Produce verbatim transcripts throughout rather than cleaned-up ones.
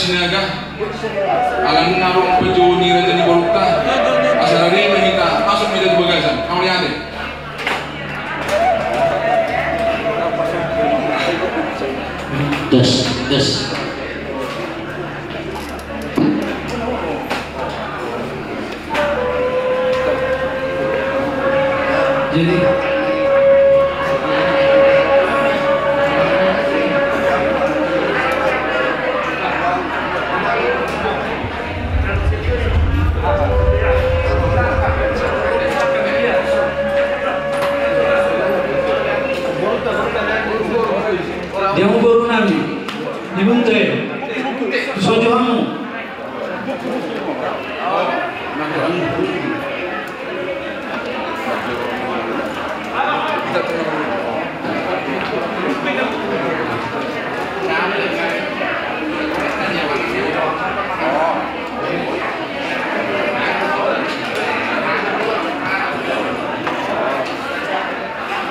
Sinaga, ala nunga ro pajou ni raja ni borunta, asa rade ma hita masuk ma hita tu bagasan. Mauliate. Tes, tes. Jadi, dia mau baru nami. Di Bunte. Sojo hamu.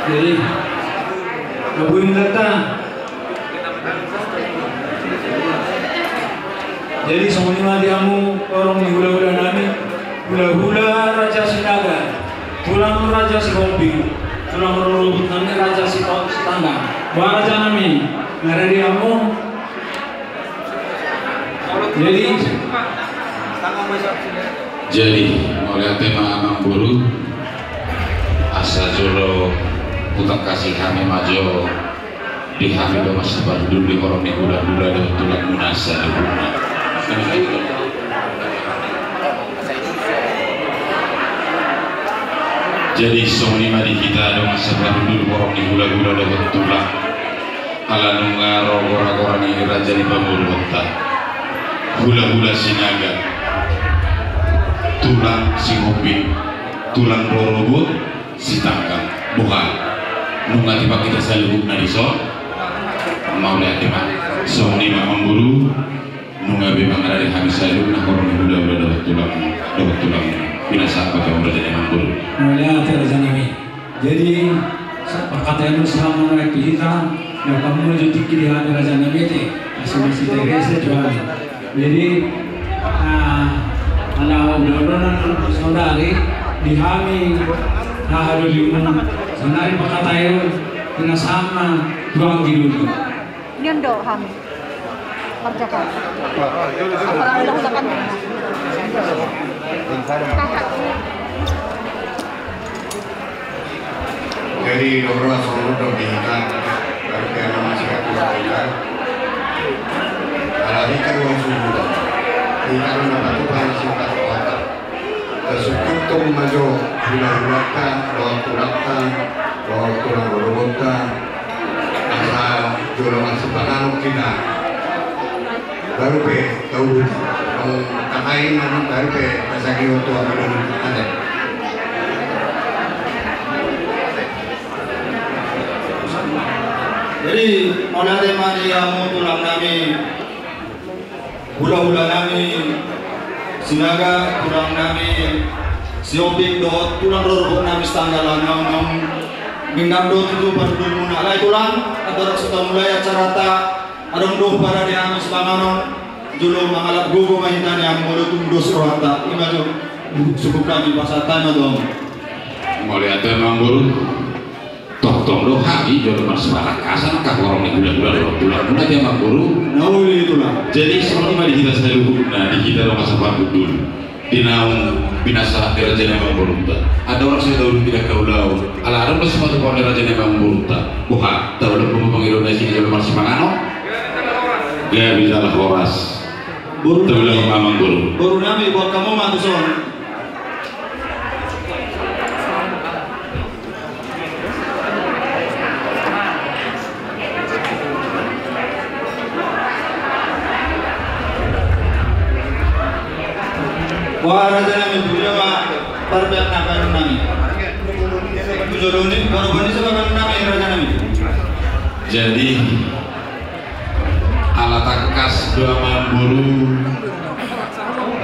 Jadi, na boi mendata. Jadi songon i ma di hamu horong ni hulahula nami, hulahula Raja Sinaga, tulang Raja Sihombing, tulang rorobot nami Raja Sitanggang. Boha raja nami, nga rade hamu? Jadi, jadi mauliate ma amangboru, asa jolo hutangkasi hami ma jo di hami dongan saparhundul di horong ni hulahula dohot tulangmuna saluhutna. Jadi songon i ma di hita dongan saparhundul horong ni hulahula dohot tulang. Ala nunga ro goragora ni raja ni pamoruonta, hulahula Sinaga, tulang Sihombing, tulang rorobot Sitanggang. Boha, nunga tipak hita saluhutna dison? Mauliate ma. Songon i ma amangboru, nunga be mangarade hami saluhutna horong ni hulahula dohot tulang, dohot tulang. Pinasahat ma jo hamu raja ni amangboru. Mauliate raja nami. Jadi, sa-, pangkataion on sahat ma nuaeng tu hita, na pamoju tingki di hami raja nami ate, asa masitehese jo hami. Jadi, ah, ala ulaon on saudari, di hami, ah, hadulion on, saudari pangkataion, pinasahat ma, tu anggi dulu. Nian do hami. Marjakan. Apalagi udah udakan. Kakak. Jadi, dobro songon i do di hita, baru kena masih aku hita. Ala hita ruang suhu do. Hita ruang dapat tuhan singkat kuat. Tasungkun tong ma jo hulahulanta, dohot tulangta, dohot tulang rorobota, asa jolo marsipanganon hita. Baru pe tauduti, mangkatai ma baru pe tasagihon tu hami dulu ate. Jadi, mauliate ma di hamu tulang nami. Hulahula nami Sinaga, tulang nami Sihombing dohot tulang rorobot nami Sitanggang, naung, naung minggam do tutu parhundulmuna. Alai tulang, andorang so tamulai acaranta, adong do huparade hami sipanganon, jolo mangalap gogo ma hita nian molo tung dos rohanta. I ma jo, sungkun hami pasahat hami ma tu hamu. Mauliate ma amangboru. Tongtong do hami jolo marsiparakasan angka horong ni hulahula dohot tulangmuna ate amangboru. Na uli tulang. Jadi songon i ma di hita saluhutna, di hita dongan saparhundul, di naung pinasahat ni raja ni amangborunta. Andorang so tauduti angka ulaon, ala adong do sipatupaon ni raja ni amangborunta. Boha, taulak ma pangidoan na i, jolo marsipanganon. Gabe jala horas. Boru nami. Taulak ma amangboru. Boru nami, boan hamu ma tuson. Wah, raja nami, tu dia ma parpeak na baru nami. Tu jolo ni, baru bani sama baru nami, raja nami. Jadi, ala tangkas do amangboru,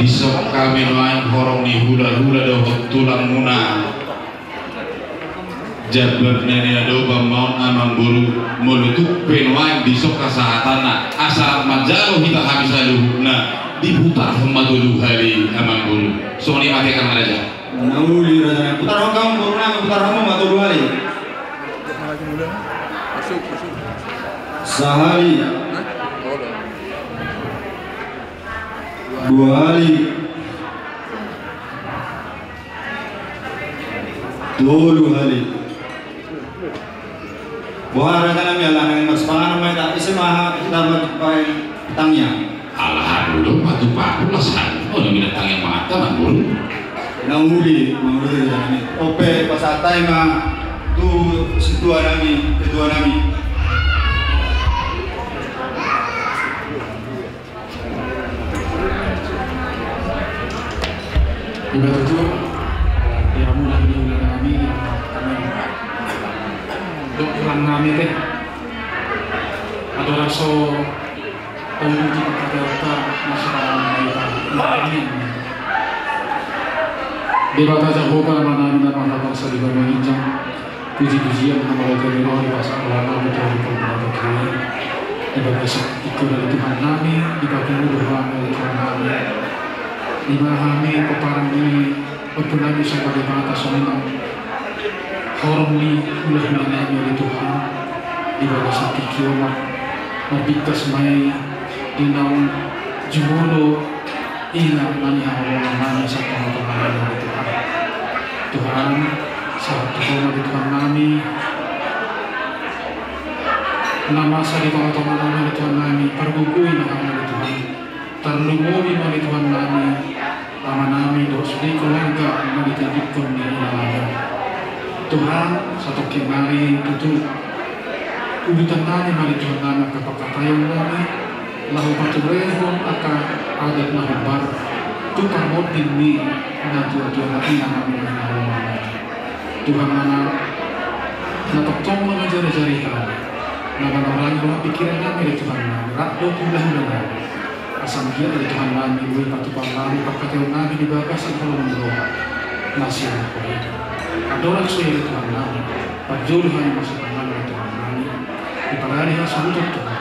dison hami nuaeng horong ni hulahula dohot tulangmuna. Jabab na niadopan ma on amangboru, molo tung pe nuaeng dison hasahatanna, asa manjalo hita hami saluhutna, diputarhon ma tolu hali amangboru. Songon i ma, ate, angka raja. Na uli raja, putarhon hamu boru nami, putarhon hamu ma tolu hali. Sahali. Dua hali. Tolu hali. Boha raja nami, ala naeng marsipanganon ma hita, ise ma hita mambahen tangiang? Ala hami do patupaku las hami, olo mina tangiang manganta, amangboru. Na uli, na uli raja nami. Ope, pasahat hami ma tu situa nami, ketua nami. Iba tutu, eh, di hamu na hula-hula nami, dohot tulang nami, ate. Andorang so taunjuti pangkataionta, marsipanganon ma hita. Debata Jahowa, Amanami na marhata saur matua, ginjang, puji-pujian, hamauliateon, roha ni pasahat roha nami tu hamu, pangkataion nami. Di bagasan tingki on ale Tuhan nami, dipapungu do hami ale Tuhan nami. Di ma hami pomparan ni ompu nami songon Debata, songon horong ni hula-hula nami ale Tuhan. Di bagasan tingki on, marbingkas ma i di naung jumolo. Ina ma nihaholongan nami sian tonga-tonga nami ale Tuhan. Tuhan, sahat tu Ho ma di Tuhan nami. Na masa di tonga-tonga nami ale Tuhan nami, pargogoi ma Ho ale Tuhan. Tarlumobi ma ale Tuhan nami, ama nami dohot sude keluarga na ditinggalhon ni ina nami. Tuhan, satongkin nari tutu udutan nami ma ale Tuhan nami angka pangkataion nami. Laho paturehon angka adat na hombar tu parmonding ni natua-tua nami, na mangihut hami. Tuhan ma na tongtong mangajari-ajari hami, na manorangi roha pikiran nami ale Tuhan nami, rap dohot hula-hula nami. Asa anggiat ale Tuhan nami, boi patupahon nami pangkataion nami di bagasan holong ni roha na sian Ho i. Andorang so i ale Tuhan nami, parjolo hami marsipanganon ale Tuhan nami. Diparade hasuhuton tu Ho.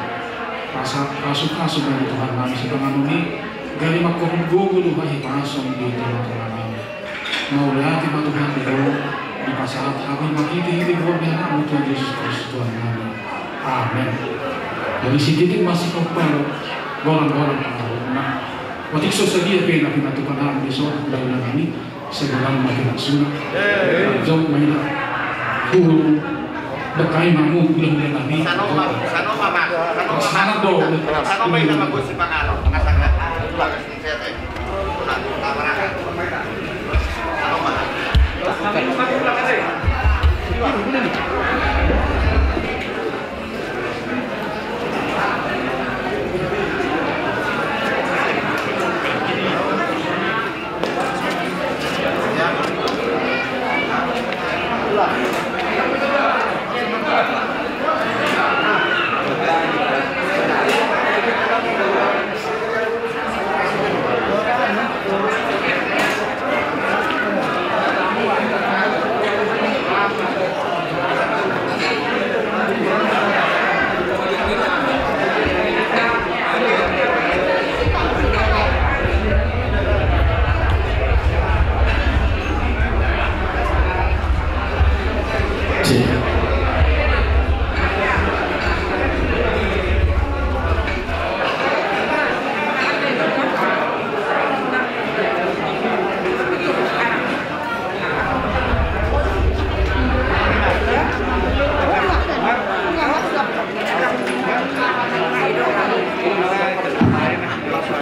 Asa pasu-pasu ma ale Tuhan nami sipanganon i, gabe mangkorhon gogo do hahipason di tonga-tonga nami. Mauliate ma Tuhan di Ho, dipasahat hami marhite-hite goar ni Anakmu Tuhan Jesus Kristus Tuhan nami. Amen. Jadi sititik masih kompal, golang-golang. Nah, otik so sadia pe na pinatupa nami dison, hula-hula nami. Sai godang ma hita suda. Jok ma hita. Hu, dakkai ma hamu hula-hula nami. Sano ma, sano ma, ma. Sano ma, sano ma, sano ma, sano ma, sano ma.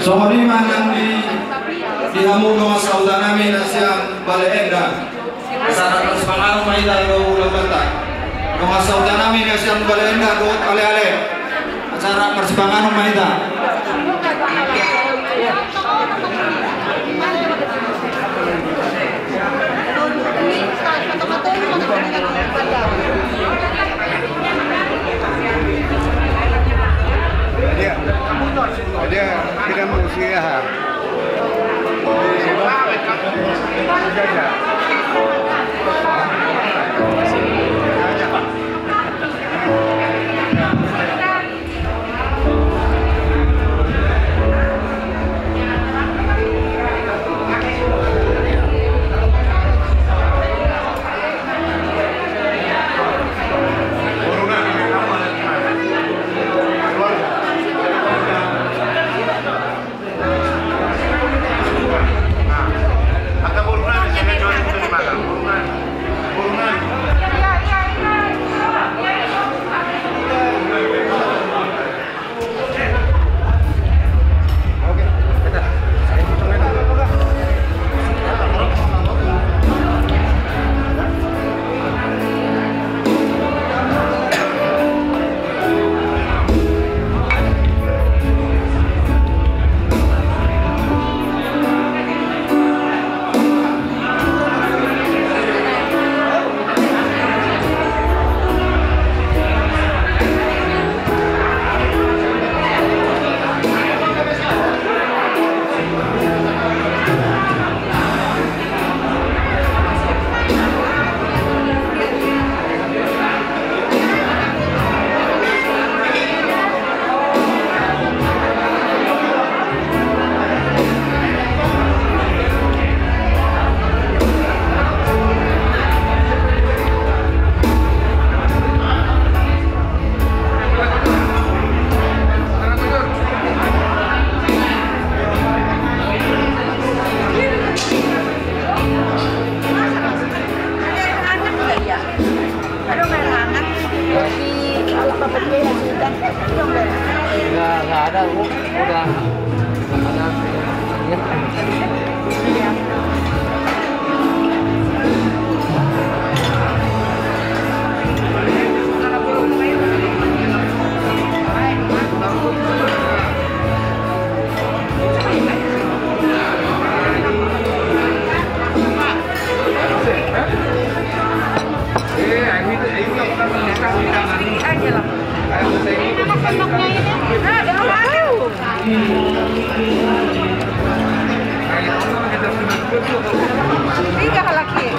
Songon i ma nang di, di hamu dongan sahuta nami na sian Bale Endah. Asa rap marsipanganon ma hita, hula-hula nami. Dongan sahuta nami na sian Bale Endah dohot ale-ale. Asa rap marsipanganon ma hita. Dia, dia tidak mau sih ya. Tiga halak i.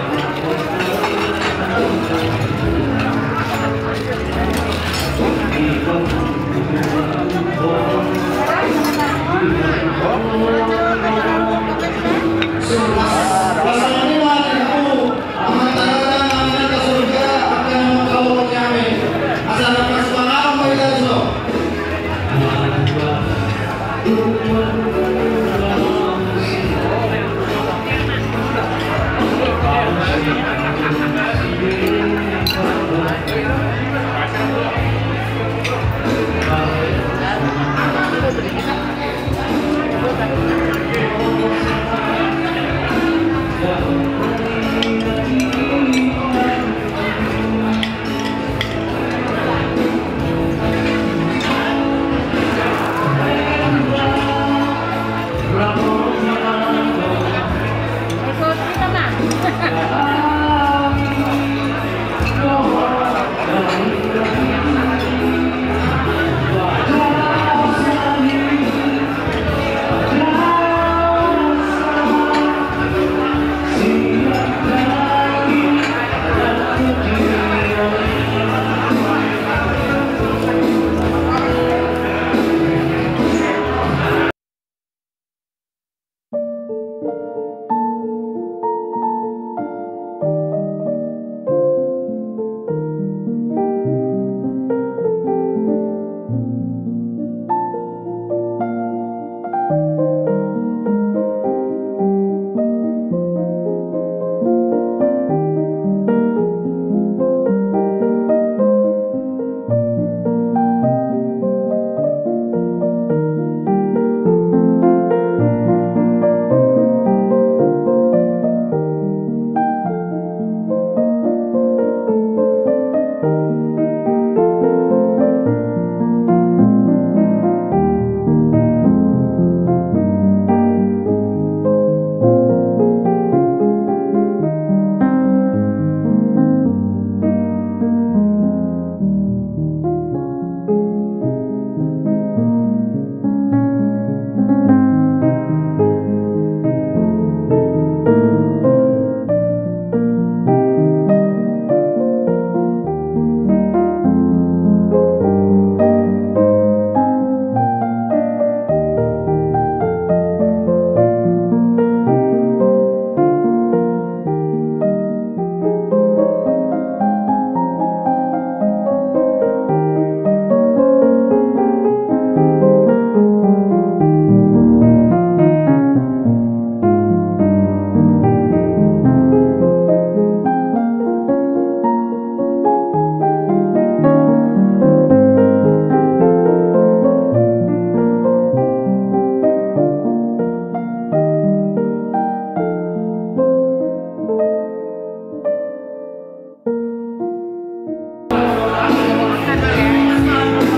Pasangan i ma di hamu. Amanta Debata ma na di surga, angka na mangkaholongi hami. Asa na marsipanganon ma hita dison.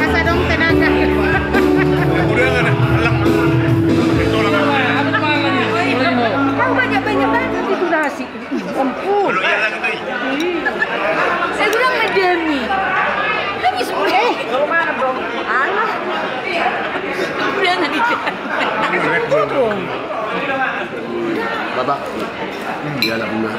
Asa dong tenaga. Kau banyak-banyak banget itu nasi. Ampun. Saya bilang sama Demi. Habis. Eh. Alah. Udah nggak dijawab. Babak. Dia lah benar.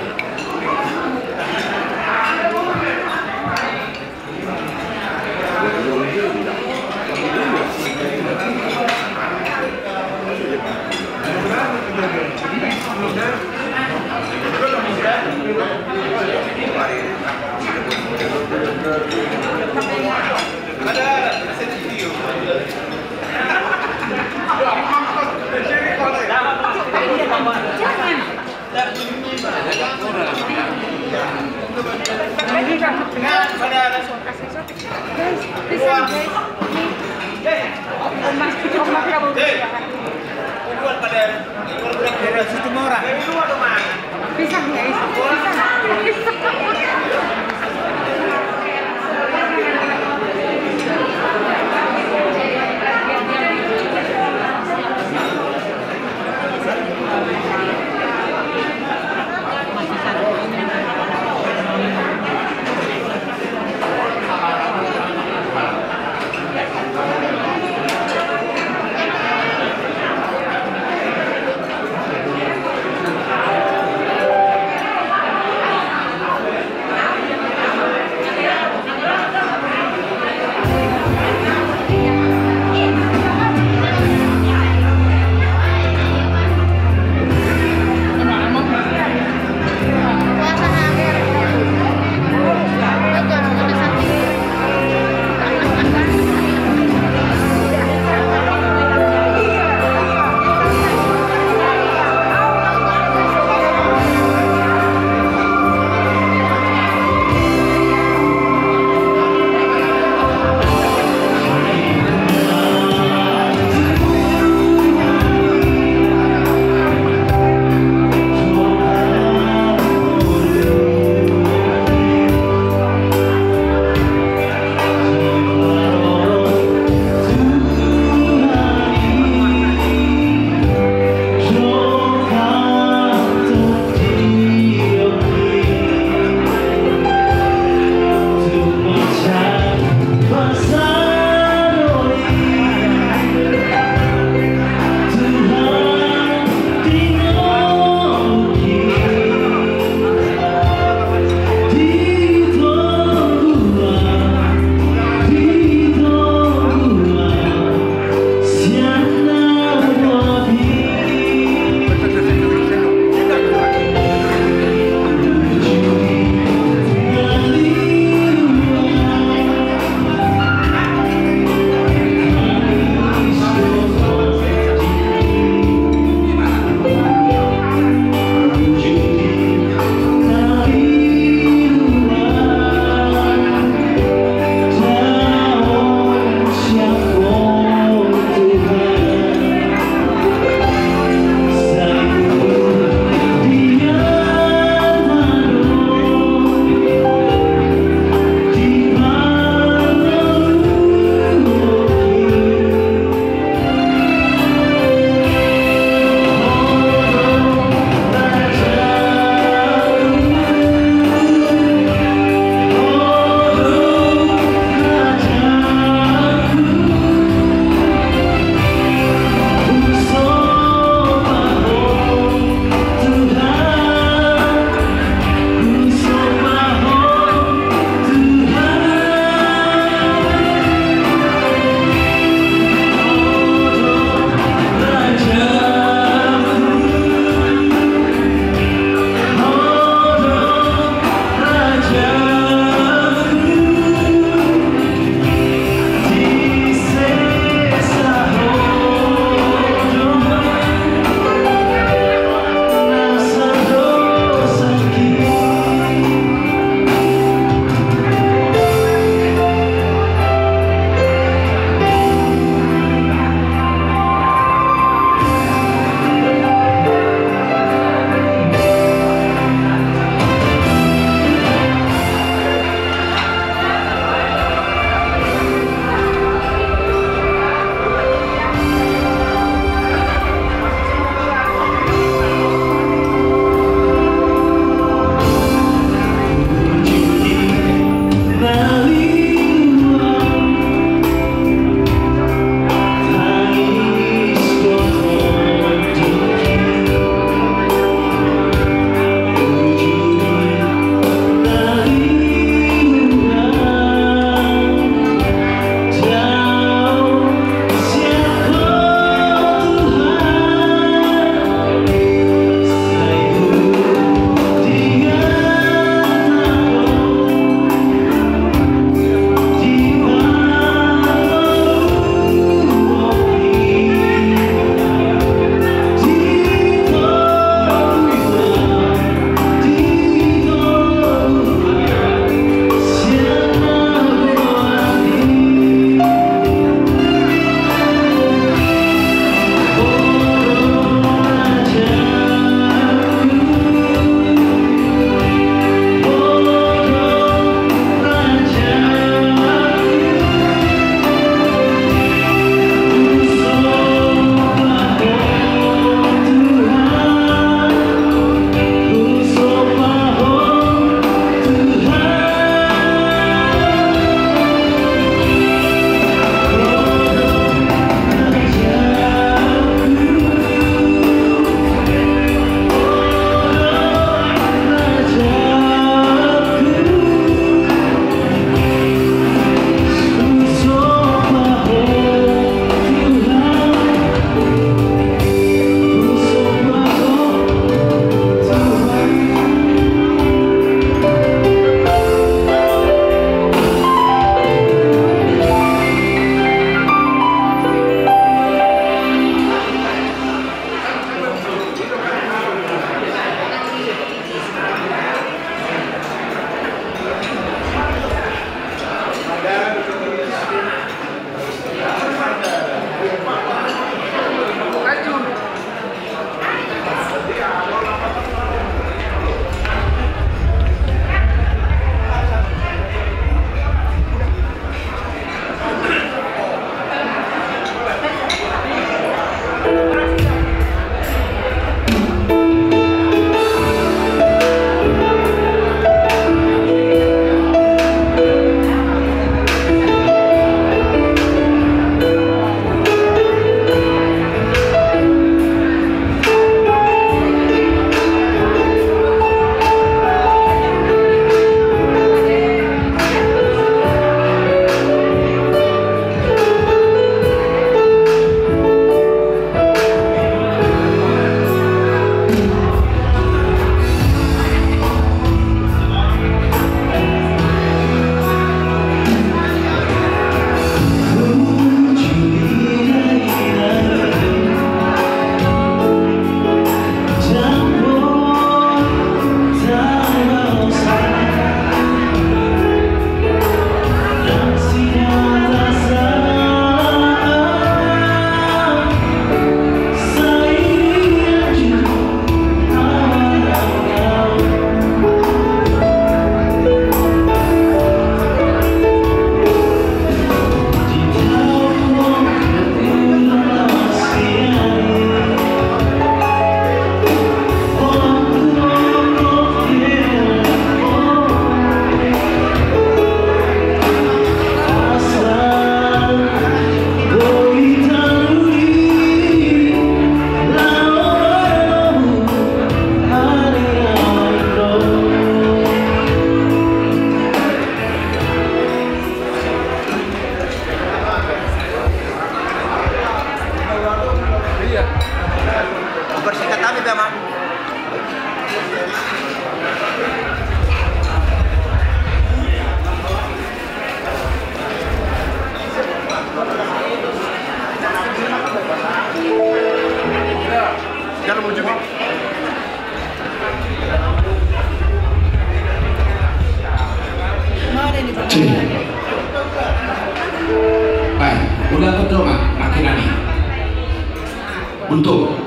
Untuk.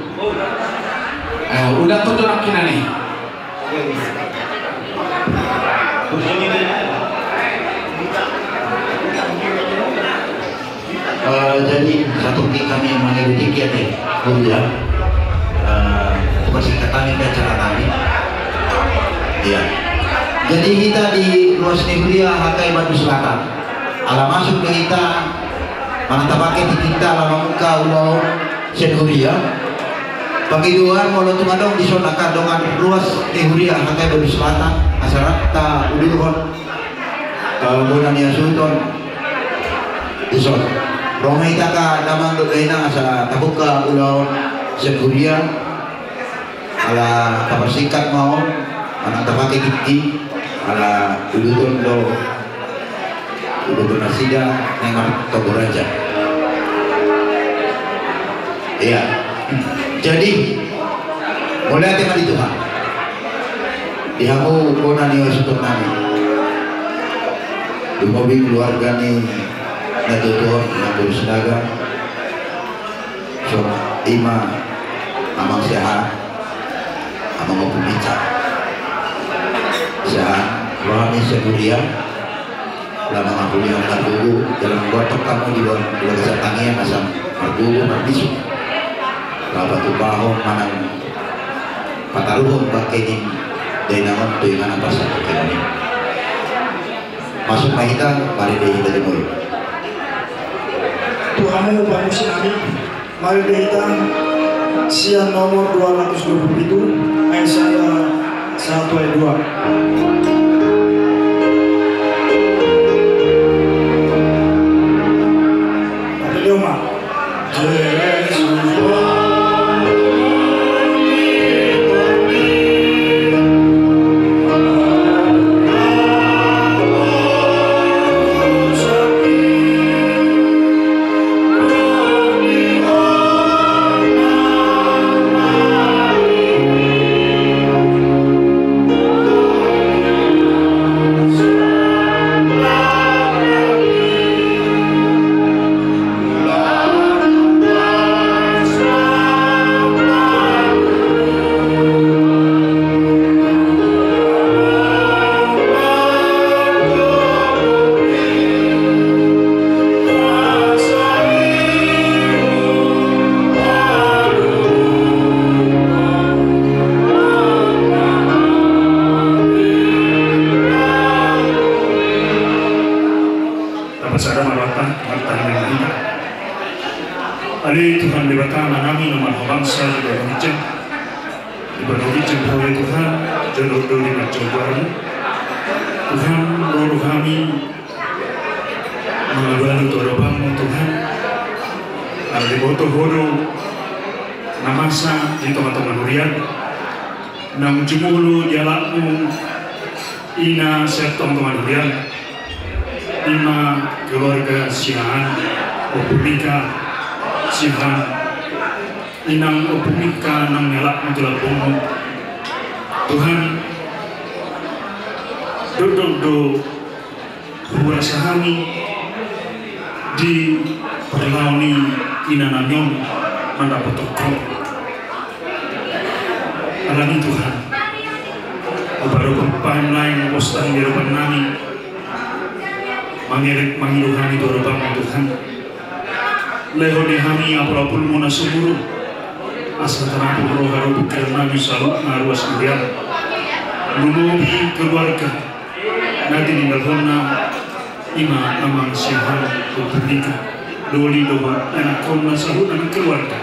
Eh, udah tutup nak kina nih. Eh, jadi satu kali kami mengikuti kegiatan kuliah, eh, persingkatan ini acara kami. Iya. Jadi hita di ruas ni huria H K I Bandung Selatan. Ala masuk do hita, manang tapake tingki hita ala mamungka ulaon sian huria. Pangidoan molo tung adong dison angka dongan ruas ni huria H K I Bandung Selatan, asa rap taudurhon, eh, bona ni hasuhuton dison. Ro ma hita angka damang dohot dainang asa tabungka ulaon sian huria. Ala taparsingkat ma on, manang tapake tingki, ala uduton do, uduton nasida, memang togo raja. Iya. Jadi, mauliate ma di Tuhan. Di hamu bona ni hasuhuton nami. Lumobi keluarga ni natuatua, Amang Boru Sinaga. So, ima, Amang Siahaan, Amang Ompu Mica. Siahaan, roha ni sian huria, ala mangapuli hamu margogo, jala manggoar hamu di bagasan tangiang asa margogo, marbisuk. Laho patupahon, manang pataruhon bangke ni dainang on tu inganan parsatutup ni. Masuk ma hita, marende hita jumolo. Tu hamu pamusi nami, marende hita sian nomor dua ratus dua puluh pitu, ayat sada sahat tu ayat dua. Marende ma. Tapasada ma rohanta, martangiang ma hita. Ale Tuhan Debata Amanami na marhabangsa di banua ginjang, di banua ginjang Ho ale Tuhan, jala do di banua ginjang. Tuhan, ro do hami mangalualu tu adopanMu Tuhan, ala diboto Ho do na masa di tongatonga huriaM, naung jumolo di alatMu i na sian tongatonga huriaM. Ima keluarga Siahaan, Ompu Mica Siahaan, inang Ompu Mica nang ni alatMu tu lambungMu. Tuhan, dokdok do huroha hami di parlao ni inanami on mandapothon Ho. Alani Tuhan, hupadophon hami nuaeng pos ni adopannami, mangerek mangido hami tu adopanMu Tuhan. Lehon di hami apulapulMu na sumurung, asa tarapul roha dohot pingkirannami saluhutna ruas ni huria. Lumobi keluarga na tinindalhonna, ima Amang Siahaan, Ompu Mica, doli dohot anakkonna saluhutna nang keluarga.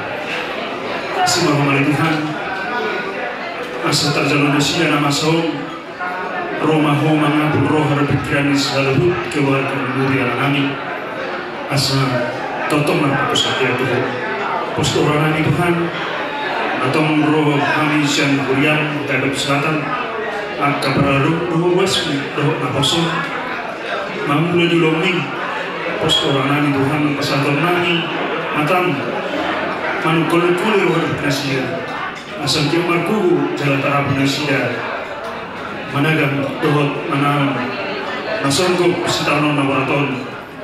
Asi ma Ho ale Tuhan, asa tarjalo nasida na masa on, ro ma Ho mangapul roha dohot pingkiran ni saluhut keluarga ni boru ni inanami. Asa tongtong marpusat hami tu Ho. Pos do rohanami Tuhan, antong ro hami sian huriaM H K I Bandung Selatan, angka paradu dohot ruasMu dohot naposo, mangula di ulaonMi. Pos do rohanami Tuhan, pasahatonnami mataM manungkol-ungkoli roha dohot pingkiran nasida, asa anggiat margogo jala tarapul nasida managam dohot manaon na songgop sitaonon na borhat on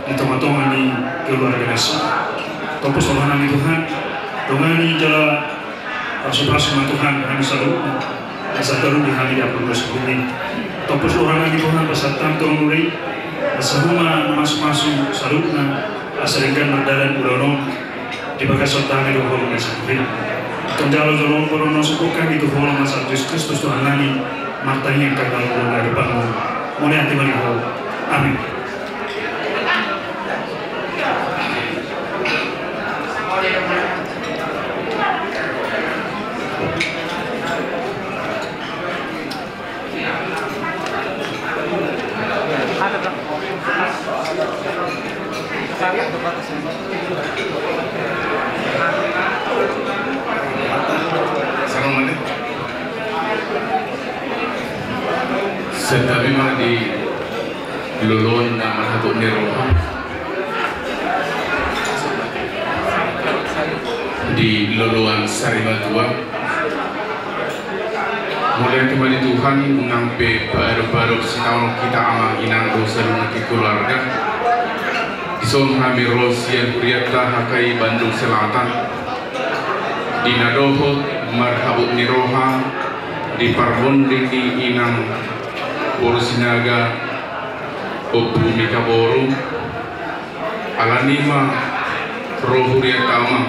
di tongatonga ni keluarga nasida. Tong pos do rohanami Tuhan, Dongani jala pasupasu ma Tuhan hami saluhutna, asa tarugi hami di ampun dosa hami. Tompos roha nami Tuhan, pasahat hami tu Ho muse, asa Ho ma na mamasu-masu saluhutna, asa denggan mardalan ulaon on di bagasan hami dohot hami saluhutna. Antong jalo jolo on, poro na sopot hami tu Ho, na marsahat Jesus Kristus Tuhan nami, martangiang hami di adopan Ho. Mauliate ma di Ho. Amin. Santabi ma di loloan na marhabot ni roha, di loloan sarimatua. Mauliate ma di Tuhan, nang pe paadop-adop sitaonon hita amang inang dohot saluhutna keluarga. Dison hami ro sian hurianta H K I Bandung Selatan, di na dohot marhabot ni roha di parmonding ni inang boru Sinaga, Ompu Mika Boru. Alani i ma ro hurianta amang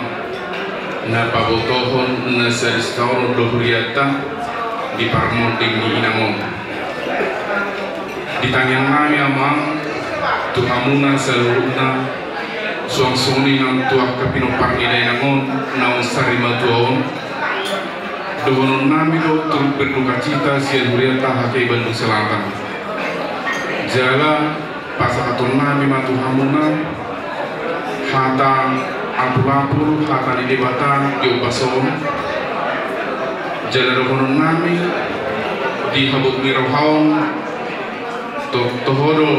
na pabotohon na sadisitaonon do hurianta di parmonding ni inang on. Di tangiang nami amang tu hamuna saluhutna, suang songon i nang tu angka pinompar ni dainang on naung sarimatua on, dohonon nami do turut berdukacita sian hurianta H K I Bandung Selatan. Jala pasahaton nami ma tu hamuna hata apul-apul, hata ni Debata di ombas on. Jala dohonon nami di habot ni roha on, to-, toho do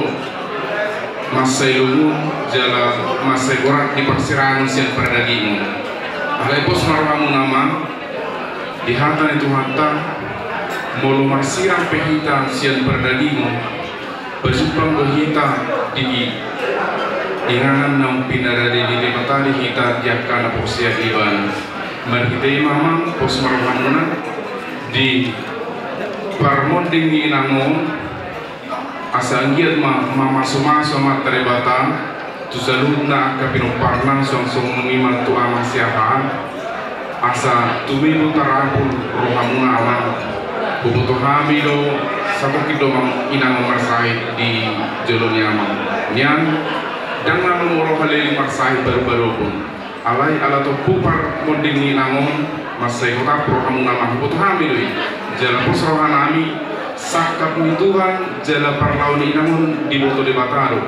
mansai lungun jala mansai borat di parsirangon sian pardagingon. Alai pos ma rohamuna amang, di hata ni Tuhanta, molo marsirang pe hita sian pardagingon, pajumpang do hita di i, inganan naung pinarade ni Debata di hita di angka na porsea Ibana. Marhite i ma amang, pos ma rohamuna di parmonding ni inang on, asa anggiat ma mamasumasu Amanta Debata tu saluhutna angka pinomparna, suang songon i ma tu amang siahaan. Asa tumibu tarapul rohamuna amang. Boto hami do, satongkin do amang inang on marsahit di jolo ni amang. Nian, ndang na lomo roha leleng marsahit baru-baru on. Alai ala tompu parmonding ni inang on, mansai hotap rohamuna amang, huboto hami do i. Jala pos roha nami, sangkap ni Tuhan jala parlao ni inang on diboto Debata do.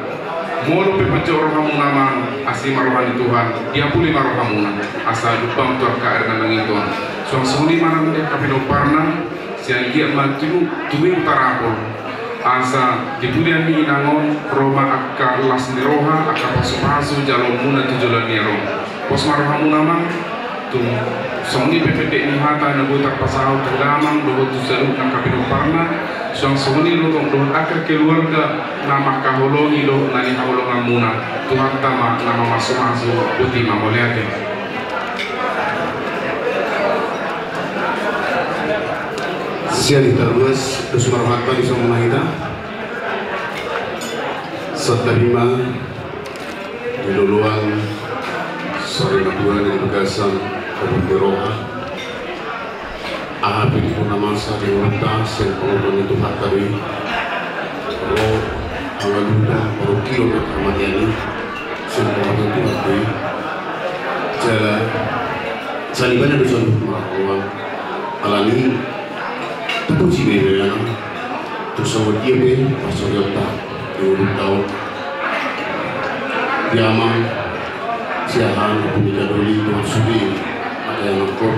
Molo pe panjou rohamuna amang, asi ma roha ni Tuhan, diapuli ma rohamuna, asa jumpang tu angka ari na mangihut on. Suang songon i ma nang di angka pinomparna, sai anggiat ma tumibu, tumibu tarapul. Asa di pudian ni inang on ro ma angka las ni roha, angka pasupasu jaloonmuna tu joloan ni ari on. Pos ma rohamuna amang, tung songon i pe pendek ni hata na boi tarpasahat tu damang dohot tu saluhut angka pinomparna, suang songon i do tong dohot angka keluarga na mangkaholongi dohot na nihaholonganmuna. Tuhanta ma na mamasumasu, boti ma, mauliate. Sian hita ruas dos ma rohanta di son ma hita. Santabi ma di loloan sarimatua na di bagasan habot ni roha. Aha pe di bona masa di ngolunta sian pangoluan ni Tuhanta do i. Ro hangoluan parungkilon dohot hamalian i sian pangoluan ni Tuhanta do i. Jala salelenglelengna do songon i ma roha. Alani i tapuji ma ibana tu songon dia pe parsorianta di ngolunta on. Di amang siahaan, Ompu Mika Doli, Tuhan sude angka ianakhon.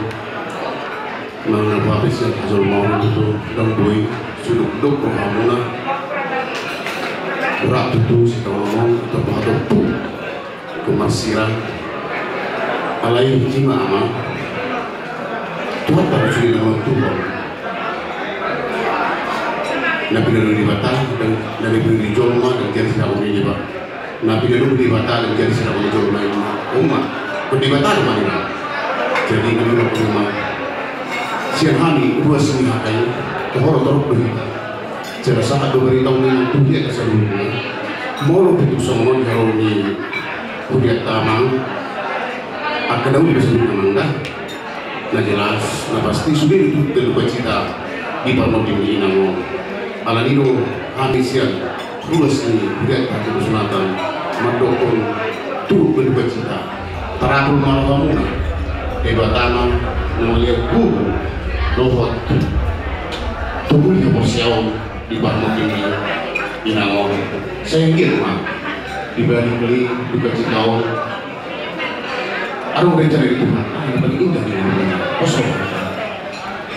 Manang na boha pe sian hajolmaon tutu ndang boi sudokdok rohamuna. Borat tutu sitaonon on, ito pahatompu tu marsirang. Alai i ma amang, Tuhanta do sude na manentuhon. Na pinangido ni Debata, na pinangido ni jolma, ndang jadi siragon ni Debata. Na pinangido ni Debata, ndang jadi siragon ni jolma i ma. Ima, Debata do mangido. Jadi, na nilak rumah. Sian hami, ruas ni hata i, tu horong torop do hita. Jala sahat do barita on tu hita saluhutna. Molo pe tung songon on di haroa ni huria ta, Amang. Angka na uli do saluhutna, Amang, da. Na jelas, na pasti sude do turut dukacita di parmonding ni inang on. Alani do hami sian ruas ni huria ta Hatai Boru Sinatang mandokkon turut berdukacita. Tarapul ma rohamuna, Debata ma na mangalean gogo dohot tubu ni haporseaon di parmonding ni inang on. Sai anggiat ma di balik ni dukacita on adong rencana ni Tuhan. Ah, na paling indah di dunia. Kosong.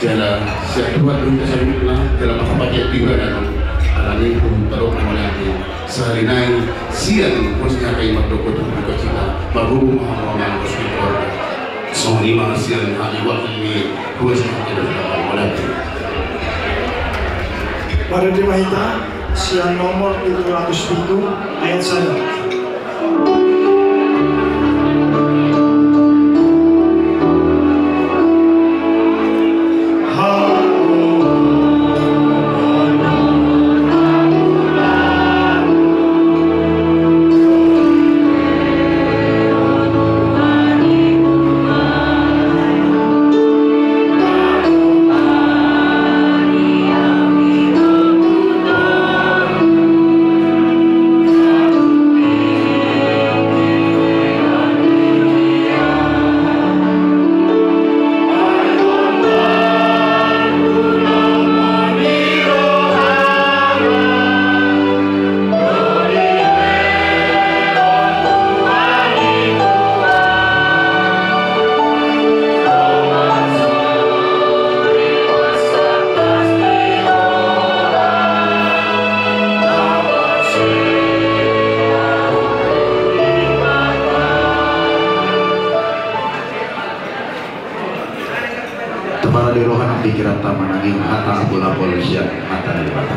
Jala sian Tuhan do hita saluhutna, jala marhapatean tu Ibana do. Alani i, tadok ma mauliate. Sahali nai sian ruas ni hata i mandok tu dukacita, margogo ma hamu, Amang, ruas ni keluarga. Songon i ma sian hami wakil ni ruas ni hata i, mauliate. Marende ma hita sian nomor pitu ratus pitu ayat sada. Tapala di roha nang pingkiran ta manangihon hata apul-apul sian hata ni Debata.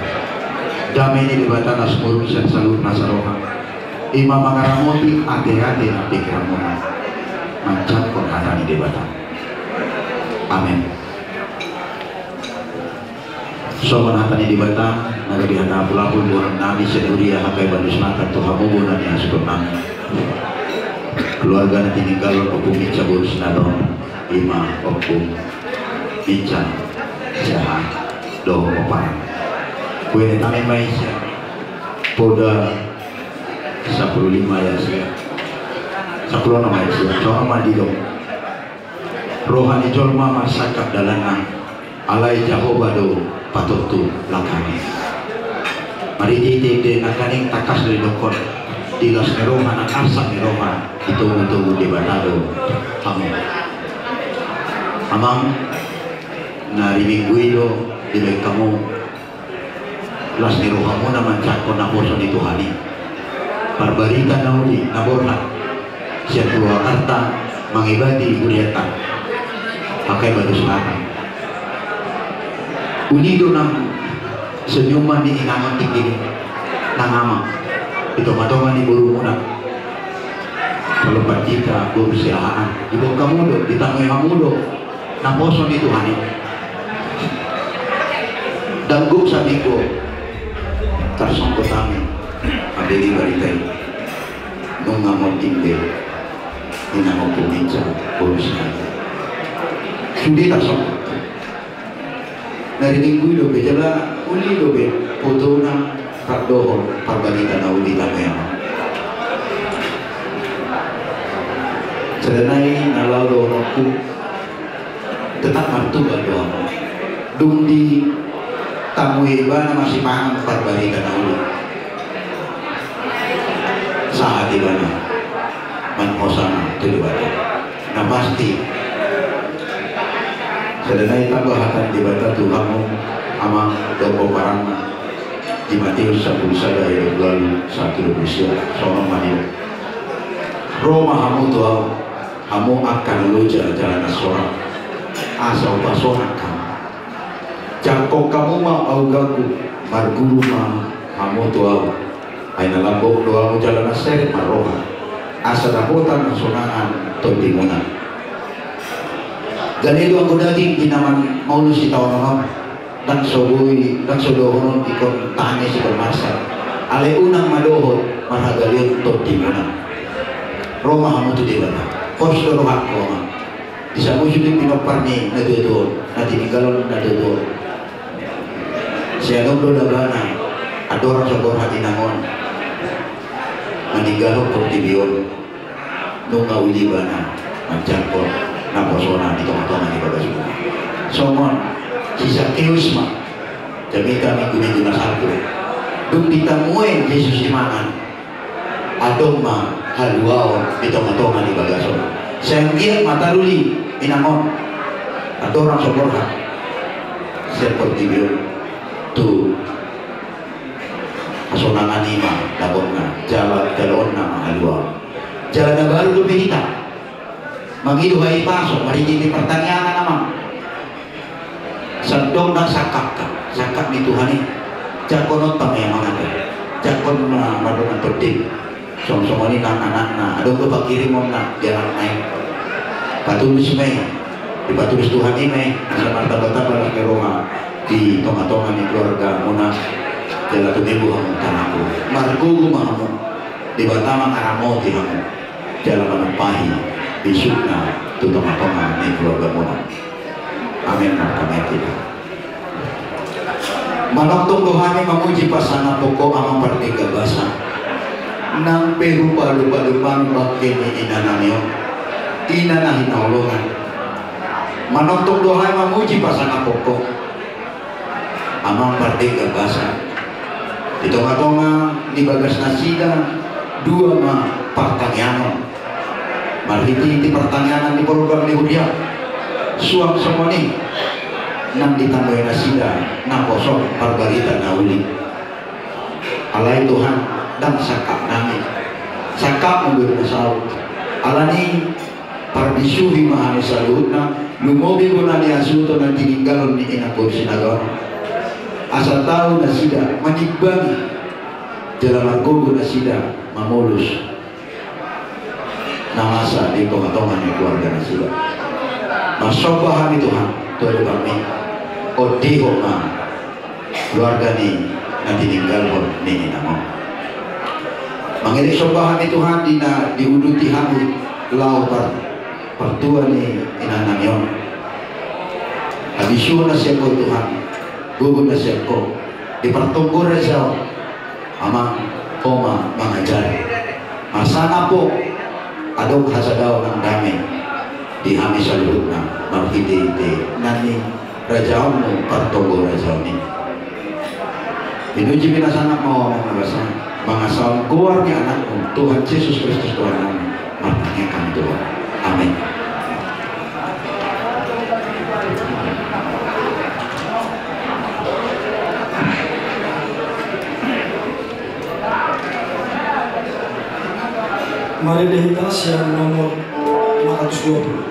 Dame ni Debata na sumurung sian saluhut nasa roha, i ma mangaramoti ate-ate nang pingkiranmuna manjangkon hata ni Debata. Amen. Songon hata ni Debata na gabe hata apul-apul boanon nami sian huria Hakai Boru Sinatang tu hamu bona ni hasuhuton nami. Keluarga na tininggalhon Ompu Micha boru Sinatang, i ma Ompu Micha Siahaan dohot Pomparan. Boanon nami ma i sian Poda sampulu lima ayat sia, sampulu onom ayat sia. Songon on ma didok. Roha ni jolma marsangkap dalanna, alai Jahowa do patontu langkahna. Marhitehite ende nangkaning tangkas do didokkon, di las ni roha nang arsak ni roha ditogutogu Debata do hamu. Amang, na di minggu i do dibaen hamu las ni rohamuna manjangkon naposo ni Tuhan i. Parbarita na uli na borhat sian Purwakarta mangibati hurianta Hakai Boru Sinatang. Uli do nang senyuman ni inang on tingki i, nang amang, di tongatonga ni borumuna. Molo pandita boru Siahaan, diboan hamu do, ditangihon hamu do naposo ni Tuhan i. Dang gok saminggu tarsonggot hami mambege barita i. Nunga monding be inang Ompu Micha boru Sinatang. Sude tarsonggot. Na di minggu i dope jala uli dope fotona, rap dohot parbarita na uli tama i. Sada nai na laho dohononku, tetap martual do hamu. Dung ditamui ibana masipanan parbarita na uli, sahat ibana manghosana tu Debata. Na pasti, sada nai tamba hata ni Debata tu hamu, amang, dohot pomparanna, di Mateus sampulu sada ayat dua pulu ualu sahat tu dua pulu sia, songon on ma didok. Ro ma hamu tu ahu, hamu angka na loja jala na sorang, asa hupasonang hamu. Jangkon hamu ma ahu gogo, marguru ma hamu tu ahu. Ai na lambok do ahu jala na serep ma roha, asa dapotan hasonangan tondimuna. Gale do anggo daging di na mamaulus di taonon on. Ndang so boi, ndang so dohonon ingkon tangis ingkon marsak. Alai unang ma dohot marhagaleon tondimuna. Ro ma hamu tu Debata. Pos do rohangku, Amang. Di samusu di pinompar ni natuatua on, na tininggalhon natuatua on. Sai adong do labana, andorang so borhat inang on, maninggalhon portibi on. Nunga uli ibana manjangkon naposona di tongatonga ni bagasmuna. Songon si Sakeus ma, jamita minggu-minggu na salpu, dung ditamue Jesus i mangan, adong ma haluaon di tongatonga ni bagas on. Sai anggiat ma taruli inang on, andorang so borhat sian portibi on, tu hasonangan i ma dapotna, jala jaloonna ma haluaon. Jala na baru dope hita mangido hahipason marhitehite partangiangan, Amang. Sandok na sangkapta, sangkap ni Tuhan i. Jangkononta ma i, Amang, ate. Jangkon ma mardongan tondim. Songon i nang anakna, adong do pangkirimonna di anakna i. Patulus ma i, dipatulus Tuhan i ma i, asa martambatamba las ni roha di tongatonga ni keluargamuna. Jala tumimbo hamu, tanangku. Margogo ma hamu. Debata mangaramoti hamu jala manumpahi bisukna tu tongatonga ni keluargamuna. Amen. Martangiang hita. Manongtong do hami mamuji pasangaphon Ho, Amang Pardenggan Basa, nang pe rupa-rupa domba bangke ni inanami on, ina na hinaholongan. Manongtong do hami mamuji pasangaphon Ho, Amang Pardenggan Basa. Di tongatonga ni bagas nasida dua ma partangiangan. Marhitehite partangiangan di program ni huria, suang songon i nang ditambai nasida naposo parbarita na uli. Alai Tuhan, ndang sangkap nami, sangkapmu do na saut. Alani parbisuhi ma hami saluhutna, lumobi bona ni hasuhuton na tininggalhon ni inang boru Sinaga on. Asa tau nasida manimbangi jala margogo nasida mamolus na masa di tongatonga ni keluarga nasida. Marsomba hami Tuhan tu adopanmi, ondihon ma keluarga ni na tininggalhon ni inang on. Mangirim somba hami Tuhan di na diuduti hami laho par, partua ni inangnami on. Habisuhon na sian Ho Tuhan, gogo na sian Ho, dipartonggo raja on. Amang, Ho ma mangajari. Marsangap Ho, adong hasadaon nang dame di hami saluhutna marhitehite na nirajaonmu partonggo raja on i. Pinuji pinasangap ma Ho, Amang na basa, mangasahon goar ni Anakmu Tuhan Jesus Kristus Tuhannami, martangiang hami tu Ho. Amen. Marende hita sian nomor lima ratus dua puluh.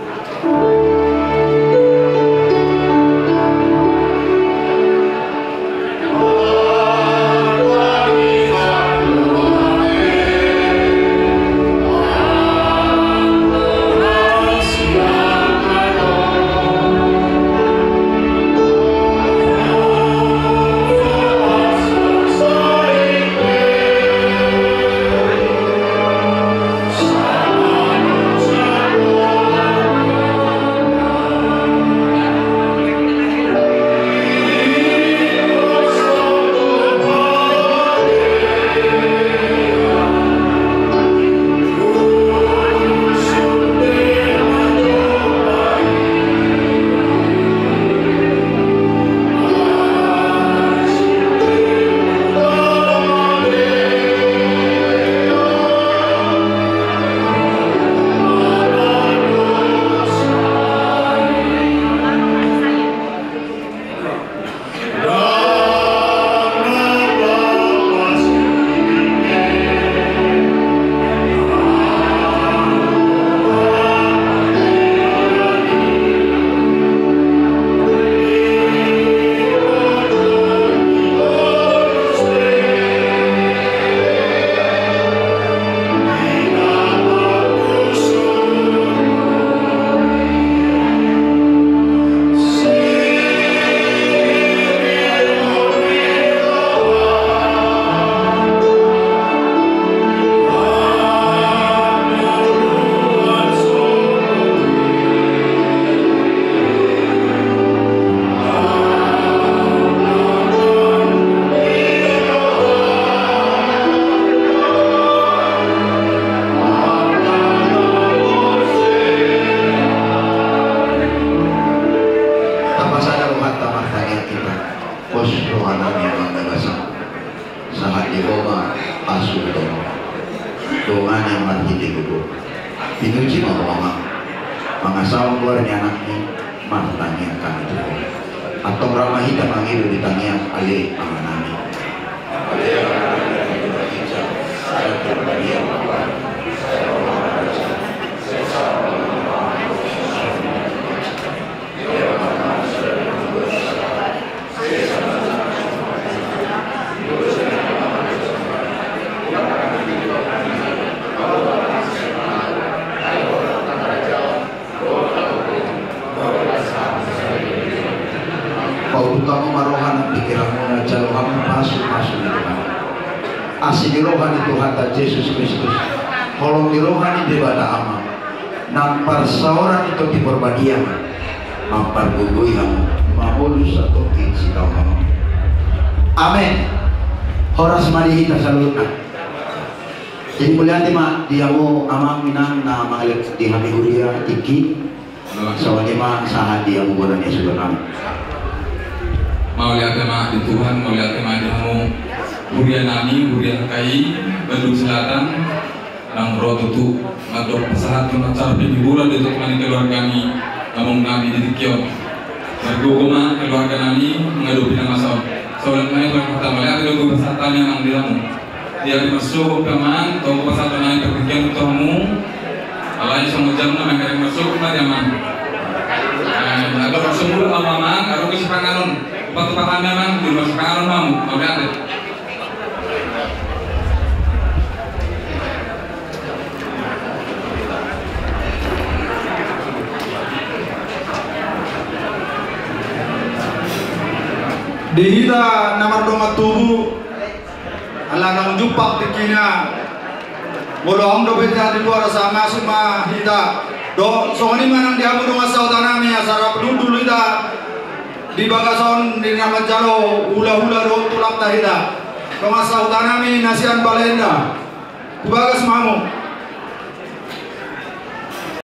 Pos rohanami Amang na basa, sahat di Ho ma pasupasu ni dongan na marhite gogo. Pinuji ma Ho Amang, mangasahon goar ni Anakmi, martangiang hami tu Ho. Antong rap ma hita mangido di tangiang Ale Amanami. Pauduti hamu ma roha nang pingkiranmuna, jalo hamu pasupasu ni Tuhan. Asi ni roha ni Tuhanta Jesus Kristus, holong ni roha ni Debata Ama, nang parsaoran ni Tondi Porbadia ma mampargogoi hamu, mamolus santongkin sitaonon on. Amen. Horas ma di hita saluhutna. Jadi mauliate ma di hamu amang inang na mangalehon di hami huria tingki. Songon i ma sahat di hamu bona ni suhut nami. Mauliate ma di Tuhan, mauliate ma di hamu huria nami, huria H K I Bandung Selatan. Nang ro tutu mandok pasahat tu na carpi ni hura di tok mani keluarga ni among nami di tingki on. Margogo ma keluarga nami mangadopi na masa on. Saulak nami, mauliate do hupasahat hami amang di hamu. Di ari marsogot pe amang, tong hupasahat nami partingkian tu hamu. Alai songon jamna ma, di ari marsogot ma di amang. Eh, adong marsogot ma amang, adong sipanganon. Hupasahat hami amang, di marsipanganon ma hamu. Mauliate. Di hita na mardongan tubu, ala naung jumpang tingkina, molo adong dope hita di luar, asa masuk ma hita. Dohot songon i ma nang di hamu dongan sahuta nami, asa rap hundul hita di bagasan on di na manjalo hulahula dohot tulangta hita. Dongan sahuta nami na sian Balenda, tu bagas ma hamu.